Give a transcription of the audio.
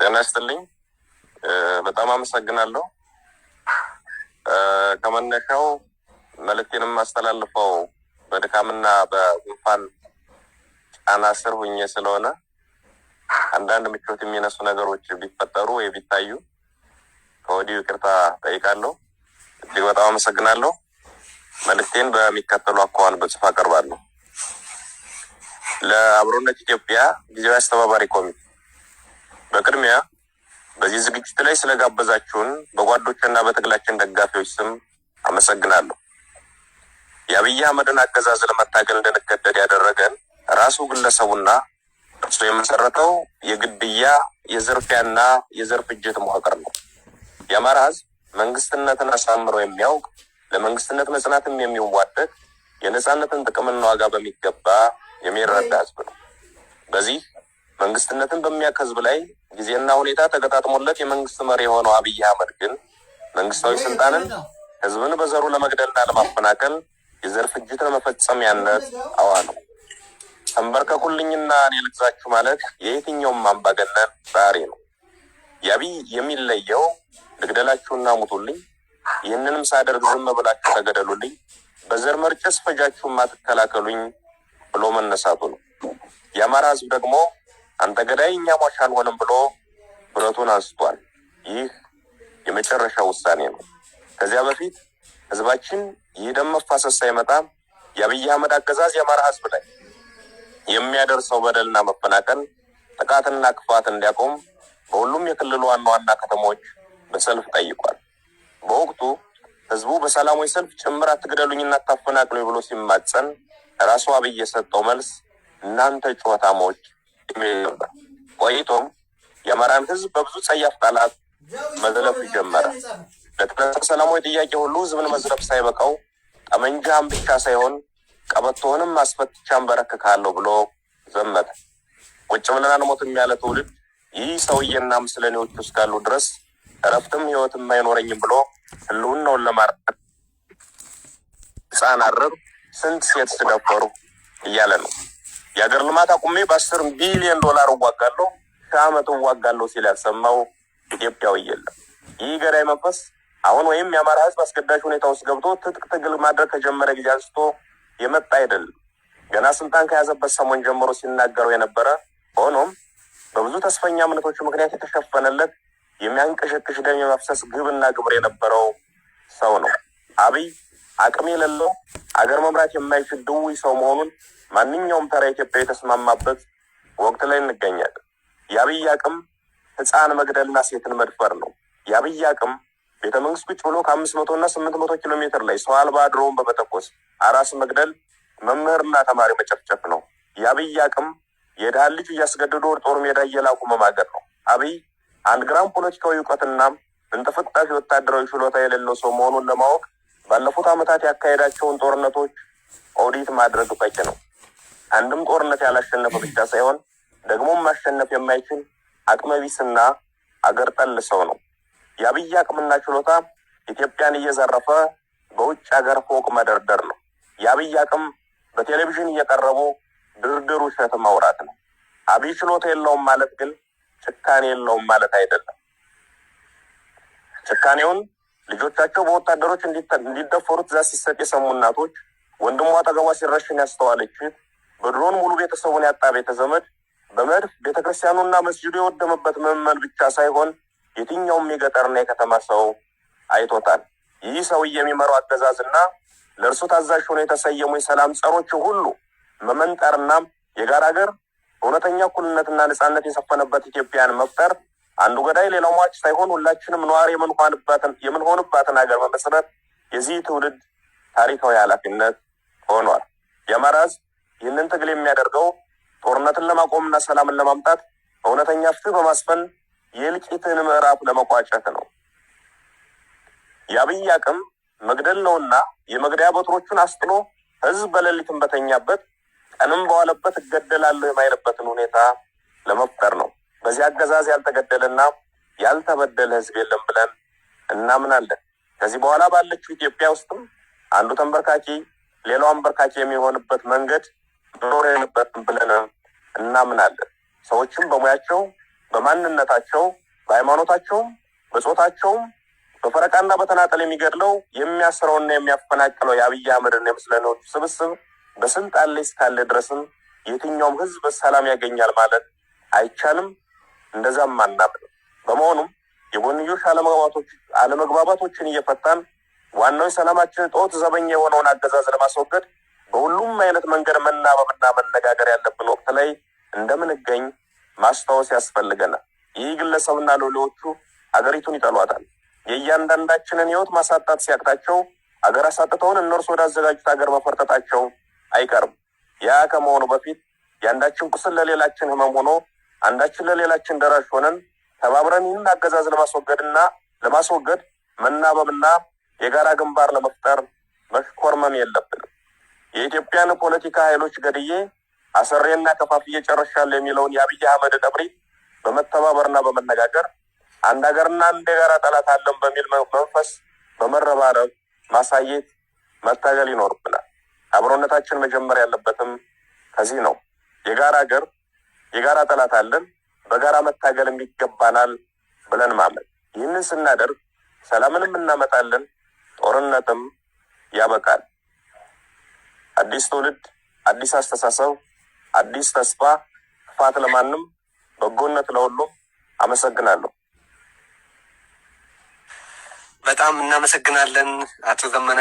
ጤና ይስጥልኝ። በጣም አመሰግናለሁ። ከመነሻው መልእክቴን የማስተላልፈው በድካምና በጉንፋን ጫና ስር ሁኜ ስለሆነ አንዳንድ ምቾት የሚነሱ ነገሮች ቢፈጠሩ ወይ ቢታዩ ከወዲሁ ይቅርታ ጠይቃለሁ። እጅግ በጣም አመሰግናለሁ። መልእክቴን በሚከተሉ አኳኋን በጽሁፍ አቀርባለሁ። ለአብሮነት ኢትዮጵያ ጊዜያዊ አስተባባሪ ኮሚቴ፣ በቅድሚያ በዚህ ዝግጅት ላይ ስለጋበዛችሁን በጓዶችና በትግላችን ደጋፊዎች ስም አመሰግናለሁ። የአብይ አህመድን አገዛዝ ለመታገል እንድንገደድ ያደረገን ራሱ ግለሰቡና እርሱ የመሰረተው የግድያ፣ የዝርፊያና የዘር ፍጅት መዋቅር ነው። የአማራ ሕዝብ መንግስትነትን አሳምሮ የሚያውቅ፣ ለመንግስትነት መጽናትም የሚዋደቅ፣ የነጻነትን ጥቅምና ዋጋ በሚገባ የሚረዳ ሕዝብ ነው። በዚህ መንግስትነትን በሚያውቅ ሕዝብ ላይ ጊዜና ሁኔታ ተገጣጥሞለት የመንግስት መሪ የሆነው አብይ አህመድ ግን መንግስታዊ ስልጣንን ህዝብን በዘሩ ለመግደልና ለማፈናቀል፣ የዘር ፍጅት ለመፈጸሚያነት አዋለው። ተንበርከኩልኝና እኔ ልግዛችሁ ማለት የየትኛውም አምባገነን ባህሪ ነው። የአብይ የሚለየው ልግደላችሁና ሙቱልኝ፣ ይህንንም ሳደርግ ዝም ብላችሁ ተገደሉልኝ፣ በዘር መርጨስ ፈጃችሁ አትከላከሉኝ ብሎ መነሳቱ ነው። የአማራ ህዝብ ደግሞ አንተ ገዳይ እኛ ሟች አንሆንም ብሎ ብረቱን አንስቷል። ይህ የመጨረሻ ውሳኔ ነው። ከዚያ በፊት ህዝባችን ይህ ደም መፋሰስ ሳይመጣ የአብይ አህመድ አገዛዝ የአማራ ህዝብ ላይ የሚያደርሰው በደልና መፈናቀል፣ ጥቃትና ክፋት እንዲያቆም በሁሉም የክልሉ ዋና ዋና ከተሞች በሰልፍ ጠይቋል። በወቅቱ ህዝቡ በሰላማዊ ሰልፍ ጭምር አትግደሉኝና አታፈናቅሉኝ ብሎ ሲማጸን ራሱ አብይ የሰጠው መልስ እናንተ ጩኸታሞች የሚል ነበር። ቆይቶም የአማራን ህዝብ በብዙ ጸያፍ ቃላት መዝለፍ ጀመረ። ለተነሳ ሰላማዊ ጥያቄ ሁሉ ህዝብን መዝለፍ ሳይበቃው ጠመንጃህን ብቻ ሳይሆን ቀበቶህንም አስፈትቼ አንበረክክሃለሁ ብሎ ዘመተ። ቁጭ ብለን አንሞትም ያለ ትውልድ ይህ ሰውዬና ምስለኔዎቹ እስካሉ ድረስ እረፍትም ህይወትም አይኖረኝም ብሎ ህልውናውን ለማርጠቅ ህፃን አረብ ስንት ሴት ስደፈሩ እያለ ነው። የሀገር ልማት አቁሜ በ10 ቢሊዮን ዶላር እዋጋለሁ፣ 1000 ዓመት እዋጋለሁ ሲል ያልሰማው ኢትዮጵያዊ የለም። ይህ ገዳይ መንፈስ አሁን ወይም የአማራ ህዝብ አስገዳጅ ሁኔታ ውስጥ ገብቶ ትጥቅ ትግል ማድረግ ከጀመረ ጊዜ አንስቶ የመጣ አይደለም። ገና ስልጣን ከያዘበት ሰሞን ጀምሮ ሲናገረው የነበረ፣ ሆኖም በብዙ ተስፈኛ እምነቶቹ ምክንያት የተሸፈነለት የሚያንቀሸቅሽ ደም የመፍሰስ ግብና ግብር የነበረው ሰው ነው። አብይ አቅም የሌለው፣ አገር መምራት የማይችል ድውይ ሰው መሆኑን ማንኛውም ተራ ኢትዮጵያ የተስማማበት ወቅት ላይ እንገኛለን። የአብይ አቅም ህፃን መግደልና ሴትን መድፈር ነው። የአብይ አቅም ቤተ መንግስት ቁጭ ብሎ ከ500 እና 800 ኪሎ ሜትር ላይ ሰው አልባ ድሮን በመተኮስ አራስ መግደል፣ መምህርና ተማሪ መጨፍጨፍ ነው። የአብይ አቅም የድሃን ልጅ እያስገደዱ ወደ ጦር ሜዳ እየላኩ መማገድ ነው። አብይ 1 ግራም ፖለቲካዊ እውቀትና እንጥፍጣፊ ወታደራዊ ችሎታ የሌለው ሰው መሆኑን ለማወቅ ባለፉት ዓመታት ያካሄዳቸውን ጦርነቶች ኦዲት ማድረግ በቂ ነው። አንድም ጦርነት ያላሸነፈ ብቻ ሳይሆን ደግሞም ማሸነፍ የማይችል አቅመቢስና አገር ጠል ሰው ነው። የአብይ አቅምና ችሎታ ኢትዮጵያን እየዘረፈ በውጭ ሀገር ፎቅ መደርደር ነው። የአብይ አቅም በቴሌቪዥን እየቀረቡ ድርድር ውሸት ማውራት ነው። አብይ ችሎታ የለውም ማለት ግን ጭካኔ የለውም ማለት አይደለም። ጭካኔውን ልጆቻቸው በወታደሮች እንዲደፈሩ ትዕዛዝ ሲሰጥ የሰሙ እናቶች፣ ወንድሟ አጠገቧ ሲረሽን ያስተዋለች፣ በድሮን ሙሉ ቤተሰቡን ያጣ ቤተ ዘመድ፣ በመድፍ ቤተክርስቲያኑና መስጅዱ የወደመበት ምዕመን ብቻ ሳይሆን የትኛውም የገጠርና የከተማ ሰው አይቶታል። ይህ ሰው የሚመራው አገዛዝና ለእርሱ ታዛዥ ሆነው የተሰየሙ የሰላም ጸሮች ሁሉ መመንጠርና የጋራ ሀገር፣ እውነተኛ እኩልነትና ነጻነት የሰፈነበት ኢትዮጵያን መፍጠር፣ አንዱ ገዳይ ሌላው ሟች ሳይሆን ሁላችንም ነዋሪ የምንሆንባትን ሀገር መመስረት የዚህ ትውልድ ታሪካዊ ኃላፊነት ሆኗል። የአማራ ሕዝብ ይህንን ትግል የሚያደርገው ጦርነትን ለማቆምና ሰላምን ለማምጣት፣ እውነተኛ ፍትህ በማስፈን የእልቂትን ምዕራፍ ለመቋጨት ነው። የአብይ አቅም መግደል ነውና የመግደያ በትሮቹን አስጥሎ ህዝብ በሌሊትም በተኛበት ቀንም በዋለበት እገደላለሁ የማይልበትን ሁኔታ ለመፍጠር ነው። በዚህ አገዛዝ ያልተገደለና ያልተበደለ ህዝብ የለም ብለን እናምናለን። ከዚህ በኋላ ባለችው ኢትዮጵያ ውስጥም አንዱ ተንበርካኪ ሌላው አንበርካኪ የሚሆንበት መንገድ መኖር የለበትም ብለን እናምናለን። ሰዎችም በሙያቸው፣ በማንነታቸው፣ በሃይማኖታቸውም፣ በጾታቸውም በፈረቃና በተናጠል የሚገድለው፣ የሚያስረውና የሚያፈናቅለው የአብይ አህመድና የምስለኔዎቹ ስብስብ በስልጣን ላይ እስካለ ድረስም የትኛውም ህዝብ ሰላም ያገኛል ማለት አይቻልም። እንደዛም አናምንም። በመሆኑም የጎንዮሽ አለመግባባቶችን እየፈታን ዋናው የሰላማችን እጦት ዘበኛ የሆነውን አገዛዝ ለማስወገድ በሁሉም አይነት መንገድ መናበብና መነጋገር ያለብን ወቅት ላይ እንደምንገኝ ማስታወስ ያስፈልገናል። ይህ ግለሰብና ሎሌዎቹ አገሪቱን ይጠሏታል። የእያንዳንዳችንን ህይወት ማሳጣት ሲያቅታቸው አገር አሳጥተውን እነርሱ ወዳዘጋጁት ሀገር መፈርጠጣቸው አይቀርም። ያ ከመሆኑ በፊት የአንዳችን ቁስል ለሌላችን ህመም ሆኖ አንዳችን ለሌላችን ደራሽ ሆነን ተባብረን ይህን አገዛዝ ለማስወገድና ለማስወገድ መናበብና የጋራ ግንባር ለመፍጠር መሽኮርመም የለብንም። የኢትዮጵያን ፖለቲካ ኃይሎች ገድዬ፣ አሰሬና ከፋፍዬ ጨርሻለሁ የሚለውን የአብይ አህመድ እብሪት በመተባበርና በመነጋገር፣ አንድ ሀገርና አንድ የጋራ ጠላት አለን በሚል መንፈስ በመረባረብ ማሳየት፣ መታገል ይኖርብናል። አብሮነታችን መጀመር ያለበትም ከዚህ ነው። የጋራ ሀገር፣ የጋራ ጠላት አለን፣ በጋራ መታገልም ይገባናል ብለን ማመን። ይህንን ስናደርግ ሰላምንም እናመጣለን፣ ጦርነትም ያበቃል። አዲስ ትውልድ፣ አዲስ አስተሳሰብ፣ አዲስ ተስፋ። ክፋት ለማንም፣ በጎነት ለሁሉም። አመሰግናለሁ። በጣም እናመሰግናለን አቶ ዘመነ።